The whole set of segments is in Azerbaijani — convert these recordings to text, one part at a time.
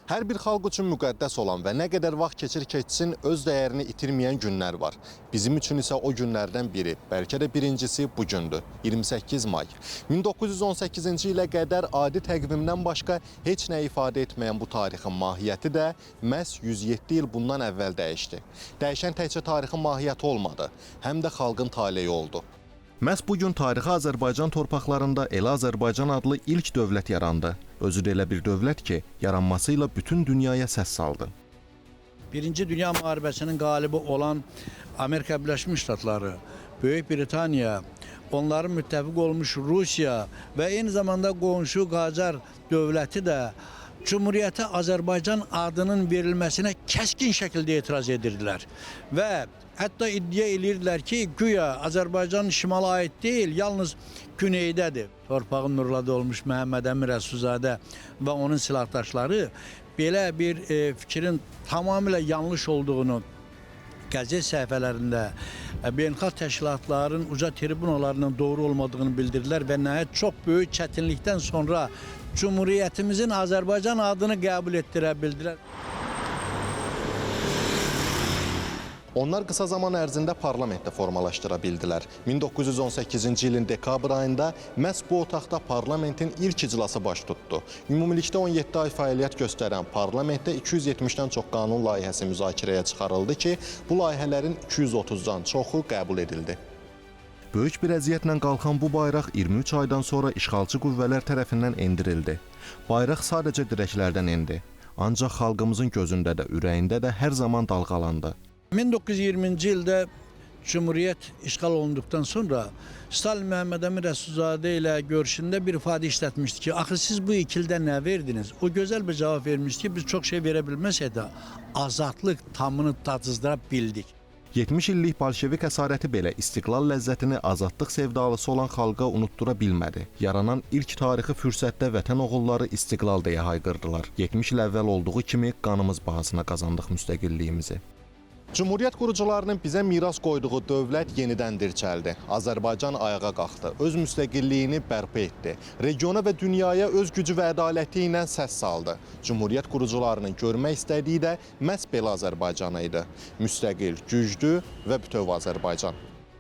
Hər bir xalq üçün müqəddəs olan və nə qədər vaxt keçir keçsin öz dəyərini itirməyən günlər var. Bizim üçün isə o günlərdən biri, bəlkə də birincisi bu gündür. 28 may. 1918-ci ilə qədər adi təqvimdən başqa heç nə ifadə etməyən bu tarixin mahiyyəti də məhz 107 il bundan əvvəl dəyişdi. Dəyişən təkcə tarixin mahiyyəti olmadı, həm də xalqın taleyi oldu. Məhz bu gün tarixi Azərbaycan torpaqlarında elə Azərbaycan adlı ilk dövlət yarandı. Özü də elə bir dövlət ki, yaranması ilə bütün dünyaya səs saldı. Birinci Dünya Müharibəsinin qalibi olan Amerika Birləşmiş Ştatları, Böyük Britaniya, onların müttəfiq olmuş Rusiya və eyni zamanda qonşu Qacar dövləti də Cumhuriyyətə Azərbaycan adının verilməsinə kəskin şəkildə etiraz edirdilər. Və hətta iddia edirdilər ki, güya Azərbaycan şimala aid deyil, yalnız güneydədir. Torpağın nurladı olmuş Məhəmməd Əmin Rəsulzadə və onun silahdaşları belə bir fikrin tamamilə yanlış olduğunu qəzet səhifələrində, beynəlxalq təşkilatların uca tribunalarının doğru olmadığını bildirdilər və nəhayət çox böyük çətinlikdən sonra Cumhuriyyətimizin Azərbaycan adını qəbul etdirə bildilər. Onlar qısa zaman ərzində parlamentdə formalaşdıra bildilər. 1918-ci ilin dekabr ayında məhz bu otaqda parlamentin ilk iclası baş tutdu. Ümumilikdə 17 ay fəaliyyət göstərən parlamentdə 270-dən çox qanun layihəsi müzakirəyə çıxarıldı ki, bu layihələrin 230-dan çoxu qəbul edildi. Böyük bir əziyyətlə qalxan bu bayraq 23 aydan sonra işğalçı qüvvələr tərəfindən endirildi. Bayraq sadəcə dirəklərdən endi. Ancaq xalqımızın gözündə də, ürəyində də hər zaman dalğalandı. 1920-ci ildə Cumhuriyyət işğal olunduktan sonra Stalin Məhəmməd Əmin Rəsulzadə ilə görüşündə bir ifadə işlətmişdi ki, axı siz bu ikilidə nə verdiniz? O gözəl bir cavab vermişdi ki, biz çox şey verə bilməsək də azadlıq tamını dacızdıra bildik. 70 illik bolşevik əsarəti belə istiqlal ləzzətini azadlıq sevdalısı olan xalqa unutdura bilmədi. Yaranan ilk tarixi fürsətdə vətən oğulları istiqlal deyə hayqırdılar. 70 il əvvəl olduğu kimi qanımız bahasına qazandıq müstəqilliyimizi. Cumhuriyyət qurucularının bizə miras qoyduğu dövlət yenidən dirçəldi. Azərbaycan ayağa qalxdı, öz müstəqilliyini bərpa etdi. Regiona və dünyaya öz gücü və ədaləti ilə səs saldı. Cumhuriyyət qurucularının görmək istədiyi də məhz belə Azərbaycan idi. Müstəqil, güclü və bütöv Azərbaycan.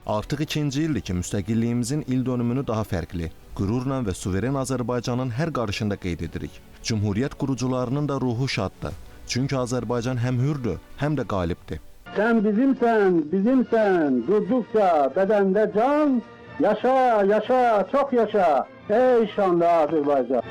Artıq ikinci ildir ki, müstəqilliyimizin il dönümünü daha fərqli, qürurla və suveren Azərbaycanın hər qarışında qeyd edirik. Cumhuriyyət qurucularının da ruhu şaddır. Çünki Azərbaycan həm hürdür, həm də qalibdir. Sen bizimsen, bizimsen, durdukça bedende can, yaşa, yaşa, çok yaşa, ey şanlı Azerbaycan.